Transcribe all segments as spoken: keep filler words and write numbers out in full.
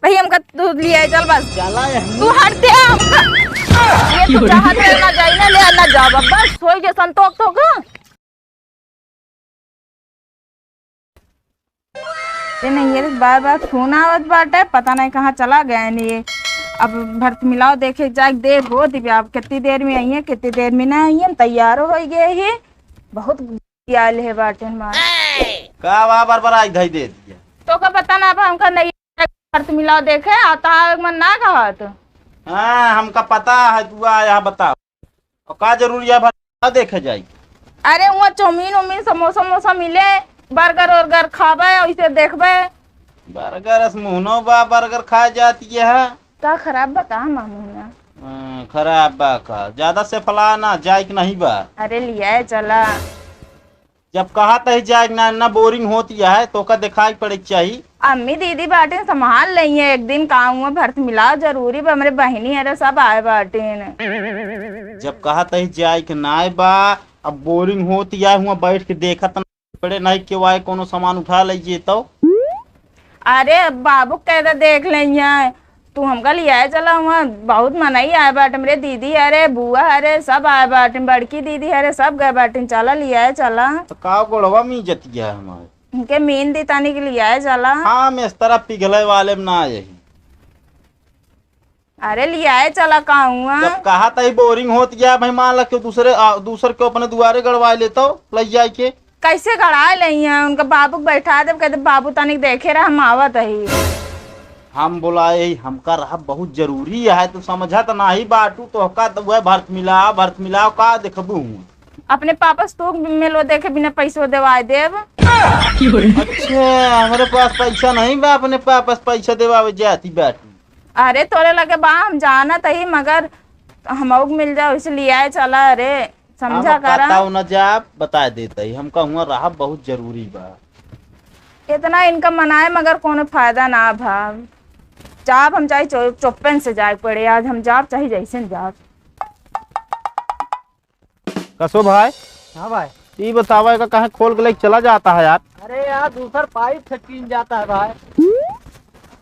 भैया, हमका तू लियाए चल बस। चला ये। तू हट दे हमका। ये तू चाहत रहे ना जाई ना, ले ना जाब, बस होई गए संतोष तो का। ये नहीं, ये बार बार फोन आवत बाटे, पता नहीं कहाँ चला गए नहीं। अब भरत मिलाव देखे जाए, देर होत बा, अब कितनी देर में आई है, कितनी देर में ना आई है, तैयार हो गए ही। बहुत आयल है बाटे मार। का बा, बार बार आई धई दे दिया। तो का पता ना, अब हमका नहीं भरत मिलाव देखे आता है, मन ना कहत। हाँ, हमका पता है, तू आ यहाँ बताओ। और का जरूरी है भला देखे जाई? अरे, वहाँ चाउमीन उमीन, समोसा उमोसा मिले, बर्गर उर्गर खाबे, वैसे देखबे। बर्गर अस मुहनो बा, बर्गर खाए जाती है। का खराब बा का मामू ना? हाँ, खराब बा का? ज्यादा से फला ना, जाए के नहीं बा। अरे, लियाए चला। जब कहा तही जाए के ना, ना बोरिंग होती है, तो का दिखाई पड़े के चाही। अम्मी दीदी बाटिन संभाल लेइहैं, एक दिन काम हुआ भरत मिलाव जरूरी बा, हमरे बहिनी अरे सब आए बाटिन। जब कहा तही जाए के नाय बा, अब बोरिंग होती है, हुआ बैठ के देखत ना पड़े, नहीं के वाए कोनो सामान उठा लीजिए तो। अरे बाबू के कह दे देख लेइहैं, तू हमका लियाए चला, हुआ बहुत मनई आए बाटे, हमरे दीदी अरे बुआ अरे सब आए बाटे, बड़की दीदी अरे सब गए बाटे, चला लियाए चला। तो का गोड़वा में जतिया है हमारे? इनके मीन दी तानी के लियाए चला। हाँ, मिस्तरा पिघले वाले में ना यही। अरे लियाए चला का हुआ? जब कहा तही बोरिंग होत गया भाई, मान ला कि दूसरे, आ, दूसर के अपने दुआरे गड़वाए लेतो, लई जाए के। कैसे गड़ाए लेइहैं? उनका बाबू के बैठा देब, कह देब, "बाबू तनिक देखे रह, हम आवत ही।" हम बुलाए ही, हमका रहा बहुत जरूरी है, तू समझत नाही बाटू, तोहका तो वह भरत मिलाव, भरत मिलाव का देखबू हुआ? अपने पापा से तू मिलो देखे बिना पैसो देवाए देब। अच्छा, हमरे पास पैसा नहीं बा, अपने पापा से पैसा देवावे जाती बाटू। अरे तोरे लगे बा, हम जानत ही, मगर हमहू के मिल जाओ, इसलिए आए चला। अरे समझा हम करा। बताओ न जाब, बता देते ही, हमका हुआ रहा बहुत जरूरी बा। इतना इनका मनाए मगर कोनो फायदा ना भा। जाब हम चाहे चो-, चुप्पन से जाए पड़े, आज हम जाब चाहे जैसे न जाब। कसो भाई? हाँ भाई। ई बतावा, एका काहे खोल के लेके चला जाता है यार? अरे यार, दूसर पाइप फिट कीन जाता है भाई।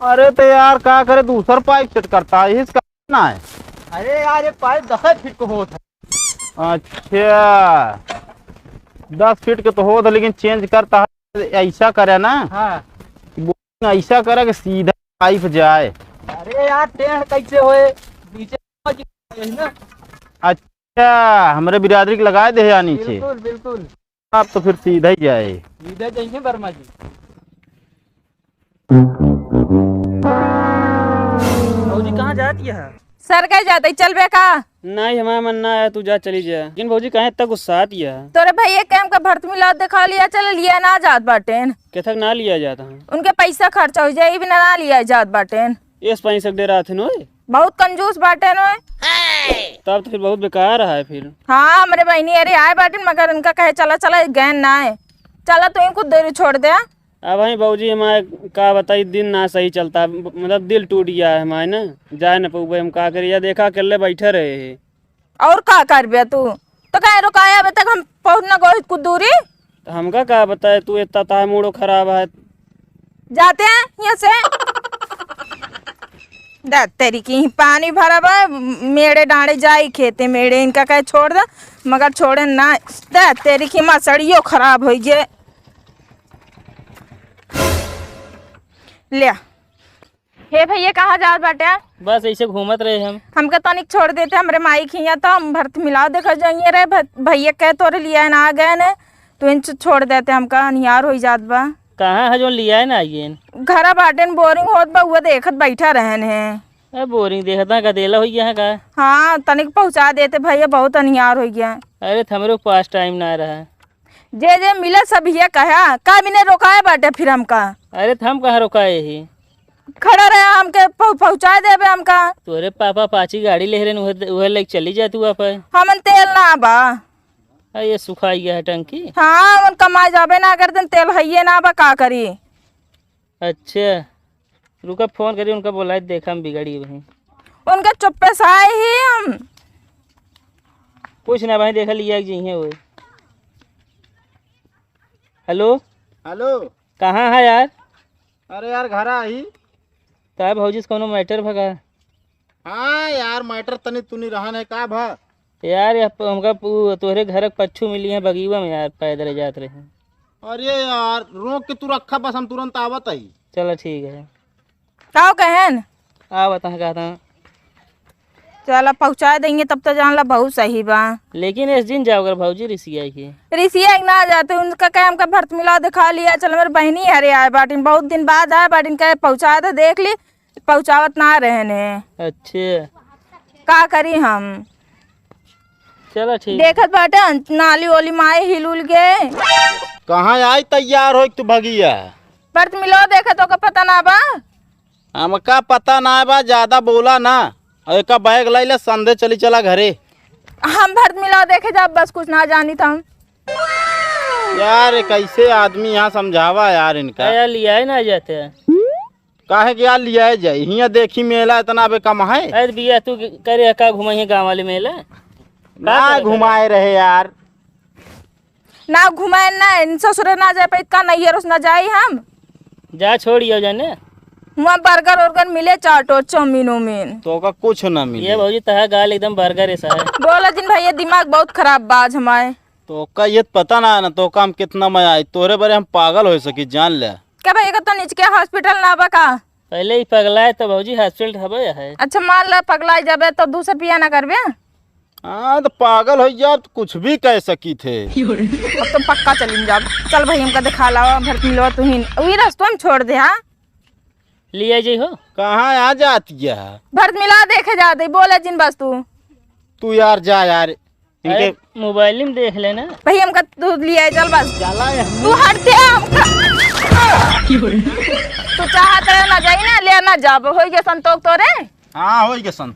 अरे तो यार, का करे, दूसर पाइप फिट करता है, इसका ना है। अरे यार, ये पाइप दस फीट को होत है। अच्छा, दस फीट के तो होत है, लेकिन चेंज करता है, ऐसा करे ना। हाँ। कि बोरिंग ऐसा करे कि सीधा पाइप जाए। अरे यार, टेढ़ कैसे होए, नीचे यही ना। अच्छा, हमरे बिरादरी के लगाए दे यार नीचे। बिल्कुल, बिल्कुल। आप तो फिर सीधा ही जाए। सीधा जाइए वर्मा जी। भौजी, कहाँ जात यह? सर, कहे जात ही, चलबे का? नहीं, हमारा मन ना आया, तू जा, चली जा। लेकिन भौजी, काहे इतना गुस्सात यह? तोरे भैया के हमका भरत मिलाव देखा लिया, चल लिया ना जात बाटेन। केथक ना लिया जात है? उनके पैसा खर्चा हो जाए, ई बिना ना लिया जात बाटेन। एस पानी सक डेरात है नोए। बहुत कंजूस बाटे नोए। तब तो फिर बहुत बेकार है फिर। हाँ, हमरे बहिनी अरे आए बाटिन, मगर उनका कहे, "चला, चला, गैन ना है, चला, तू ही कुछ देरी छोड़ दे।" अब वही बाबूजी, हमारे का बताई, दिन ना सही चलता, मतलब, दिल टूट गया है हमारे ना, जाए ना पउबे, हम का करी, या देखा, अकेले बैठे रहे हैं। और का करबे तू? तो काहे रुकाया? अबे तक हम पहुँच ना गए कुछ दूरी। तो हमका का बताए, तू इतना तार मूडो खराब है। जाते हैं यहाँ से। दा तेरी की पानी भरा बा, मेड़े डांडे जाई खेते मेड़े, इनका कहे छोड़ दे, मगर छोड़े ना। दा तेरी की मसड़ियो खराब होई गे। ले। हे भैया, कहाँ जात बाटे? बस ऐसे घूमत रहे हम। हमका तनिक छोड़ देते, हमरे माई के हियाँ तो हम भरत मिलाव देखा जाइए रहे। भ-, भैया कहे तोरे लिए ना आ गए ने, तो इन छो-, छोड़ देते, हमका अनियार होई जात बा। कहाँ है जो लिया है ना आइए? घरा बाटेन, बोरिंग होत बा, वो देखत बैठा रहन है। ए, बोरिंग देखत ना, गदेला होई गया है का? हाँ, तनिक पहुँचा देते भैया, बहुत अनियार होई गया है। अरे, तो हमरे पास टाइम ना रहा। जे जे मिले सब ये कहा, का बिने रोकाए बाटे फिर हमका? अरे, तो हम कहाँ रोकाए ही? खड़ा रहे, हमके पहु-, पहुँचाए देबे हमका। तोरे पापा पाची गाड़ी ले रहन, उहे, उहे लेके चली जा तू आप। हमन तेल ना बा। आ, ये सुखाई गया है टंकी। हाँ, उन कमाए जाबे ना करते, तेल हइये ना बा, का करी? अच्छा, रुका, फोन करी, उनका बोलाई, देखा हम बिगड़ी वहीं। उनका चुप्पे से आए ही हम। कुछ ना भाई, देखा लिया जी है वो। हेलो। हेलो। कहाँ है यार? अरे यार, घर आई। का भौजी से कौनो matter भा का? हाँ यार, matter तनी तुनी रहन है का भा? यार, यह प-, हमका पू-, तोहरे घर के पच्छू मिली है बगीवा में यार, पैदल जात रहे। अरे यार, रोक के तू रखा, बस हम तुरंत आवत ही। चला ठीक है। का कहेन? आ बता कहता। चला पहुँचा देंगे, तब तो जान ला बहुत सही बा। लेकिन ऐस जिन जाओ अगर भौजी रिसिया के। रिसिया के ना जाते, उनका कहे हमका भरत मिला दिखा लिया, चल मेरे बहनी हरे आए बाटिन, बहुत दिन बाद आए बाटिन, कहे पहुँचा दे, देख ली, पहुँचावत ना रहने। अच्छे। का करी हम? चला ठीक। देखत बाटे नाली ओली माए हिल उल के। कहाँ आई तैयार हो तू भगिया? भरत मिलो देखे तो का पता ना बा? हमका पता ना बा, ज्यादा बोला ना। और एका bag लाई ले, संधे चली चला घरे। हम भरत मिलो देखे जाब, बस कुछ ना जानी था हम। यार, ये कैसे आदमी यहाँ समझावा यार इनका। यार, लिया ही ना जाते। काहे के यार लिया जाए? हियाँ देखी मेला इतना बे कम है। अरे बिया तू करे का घुमाई है गाँव वाले मेला? का ना करे घुमाए रहे यार। ना घुमाए ना, इन ससुरे ना जाए पाई, का नैहर उस ना जाई हम। जा छोड़ियो जाने। हुआँ burger उर्गर मिले, चाट और चाउमीन उमीन। तो का कुछ ना मिले। ये भौजी तहा गाल एकदम burger ऐसा है। बोला जिन भैया दिमाग बहुत खराब बाज हमारे। तो का ये पता ना है ना, तो का हम कितना मजा आई, तोरे बरे हम पागल हो सकी जान ले। का भैया का तो नीचे के hospital ना बा का? पहले ही पगला है तो भौजी hospital हबे है। अच्छा मान ला पगला जाबे तो दूसर बिया ना करबे? हाँ, तो पागल हो जाओ, तो कुछ भी कह सकी थे। अब तो पक्का चलिन जाब। चल भाई, हमका दिखा लावा, भरत मिलवा तू ही। वही रस्तवा में छोड़ दे, हाँ? लिया जी हो। कहाँ आ जाती है? भरत मिला देखे जा दे, बोले जिन बस तू। तू यार जा यार, इनके अरे, mobile में देख लेना। भाई, हमका तू लिया चल बस। चला ये हम तू हट दे हमका। तू चाहत रहे ना जाई ना, ले ना जाब, होई के संतोष तोरे? हाँ, होई के संतोष।